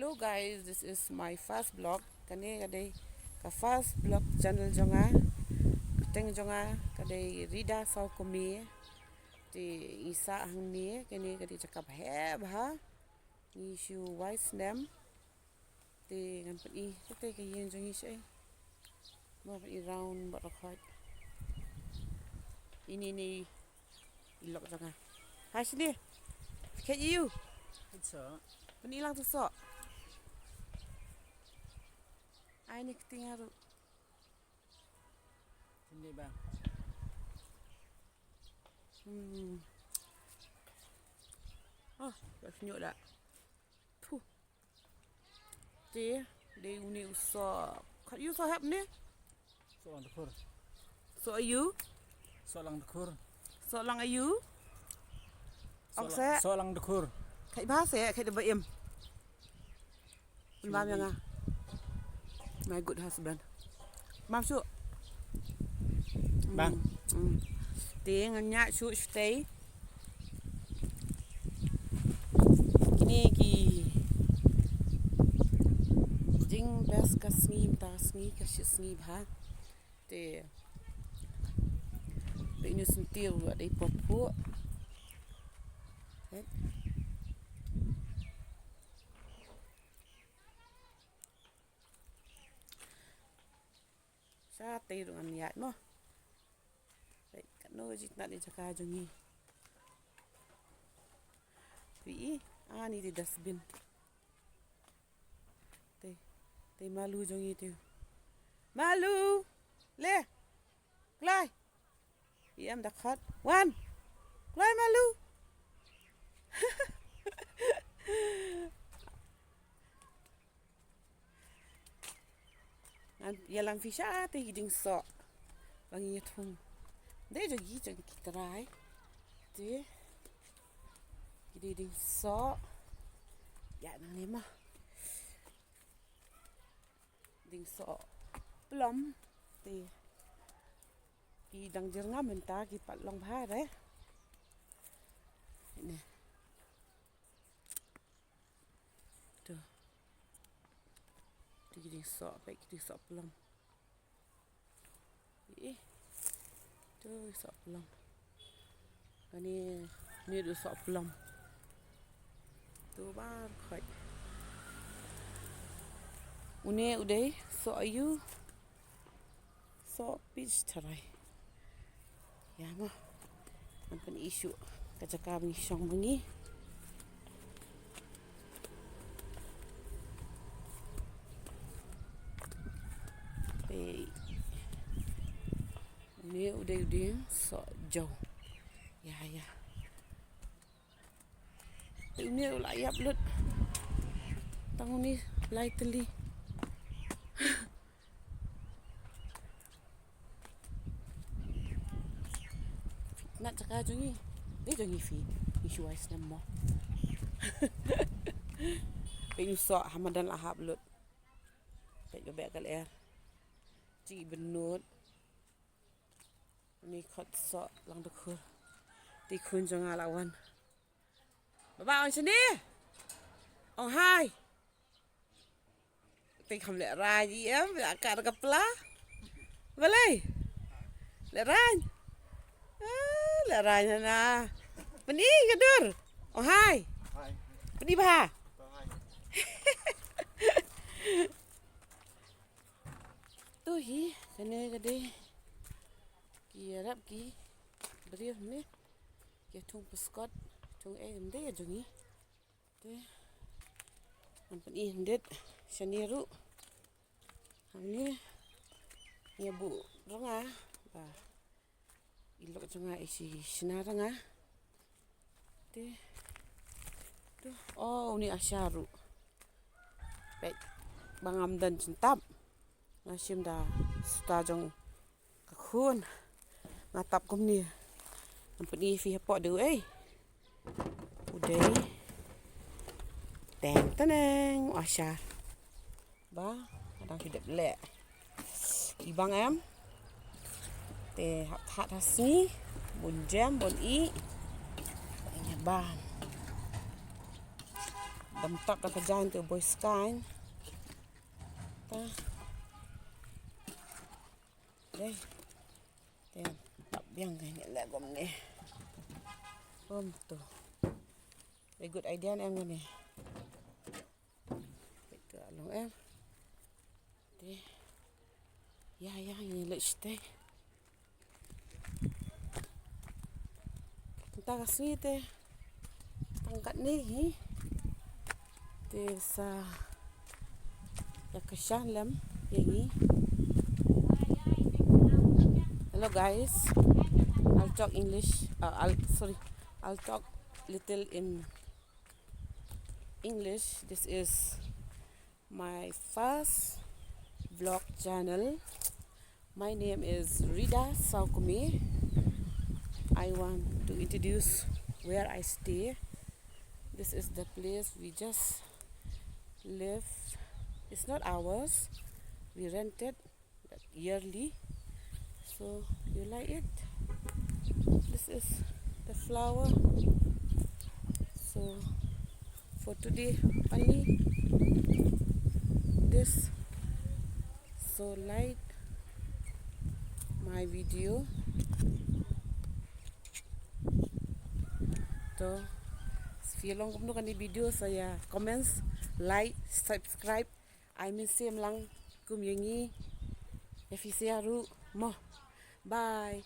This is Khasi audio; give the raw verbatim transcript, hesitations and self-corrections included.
Hello guys, this is my first vlog. Kane ka dei ka first vlog channel jong nga. Kyrteng jong nga ka dei Rida Sawkmie. Te ngi sah hangne, kane ka dei jaka ba heh bha. Ngi shu wai snem. Te ngan pyni kata ka ïing jong ngi shaei. Mo pyni round bad rakhat. Ine i lok jong nga. Hai shini. Khet ïa u. Khet soh. Pyni lang tu soh. Ai ni kti nga ruh. Sini bang. Hmm. Ah, dah senyuk dah. Puh. Te dei une u soh. Khat ïa u soh hep ne? Soh lang dkhur. Soh ïa u? Soh lang dkhur. Soh lang ïa u? Soh lang dkhur. Khat ba se, khat ba im. Bam ïa nga. My good husband. Bam shuh. Bang. Hmm. Hmm. Te ngan ñiah shuh shatei. Kine ki jingbes ka sngi, mynta ka sngi ka shit sngi bha. Te peit ïa u syntiew ruh dei pop phuh. Eh. Shatei ruh ngan ïaid mo. Peit katno ka jingtnat ïa jaka jong ngi. Phi i, ani te dustbin. Te, te malu jong ngi te. Malu! Le! Kloi! I em da khot. Wan! Kloi malu! Ngan ïalam phi shatei ki dieng soh ba ngi ïa thung. Dei jong ki, jong ki trai. Te ki dei dieng soh. Ïa nangne ma. Dieng soh plum. Te ki dang jyrngam mynta, ki pat long bha re. Ne. To. To ki dieng soh, peit ki dieng soh plum. Ih. To soh plum. Kane, ne ruh soh plum. To baroh khoit. Une u dei soh ïa u. Soh peach tharai. Ïa mo. Ngan pyni shuh ka jaka ba ngi shong ma ngi. Te une u dei u dieng soh jaw. Ïa, ïa. Te une u la ïap lut. Tang une lai tylli. Nat jaka jong ngi. Dei jong ngi phi. Ngi shu wai snem mo. Peit u soh ha madan la hap lut. Peit ba beh ka lyer. Chi bynnud. Ni khot soh lang dkhur. Te khun jong nga la wan. Baba ong shane. Ong hai. Te kham lehraiñ i em, la ka da ka pla. Balei? Lehraiñ. Ah, lehraiñ hana. Pyni ka dur. Ong hai. Hai. Pyni bha. Hai. To hi, kane ka dei ki rep ki briew ne. Ki thung puskot, thung ei, ym dei jong ngi. Te ngan pyni hyndet shane ruh. Hangne ngi buh rnga ba i lok jong nga i shi shna rnga. Te to, oh, uni asha ruh. Peit ba ngam don jingtap. Nga shim da suta jong ka khun. Nga tap kumne. Ngan pyni phi hapoh dei u ei. U dei. Teng teng u ashar. Ba nga dang shu dep leh. I bang em. Te hap hat ha sngi. Bun jem bun i. Ba ïa bang. Dam tak ka jain tu boy skan. Ta. Dei. Te tap biang ka ni lagom ni. Bom tu. Very good idea ni em ni. Peit ka long em. Te. Ya ya ni lech te. Tang ka sngi te tang katne hi. Te sa ïa kyrshan lem ïa ngi. Hello guys, I'll talk English. Uh, I'll, sorry, I'll talk little in English. This is my first vlog channel. My name is Rida Saukumi. I want to introduce where I stay. This is the place we just live. It's not ours. We rented yearly. So you like it? This is the flower. So for today only this. So like my video. To phi long kumno kane video sa ïa comments, like, subscribe. Ai mynsiem lang kum ïa ngi. Ïa phi sa ïa ruh mo. Bye.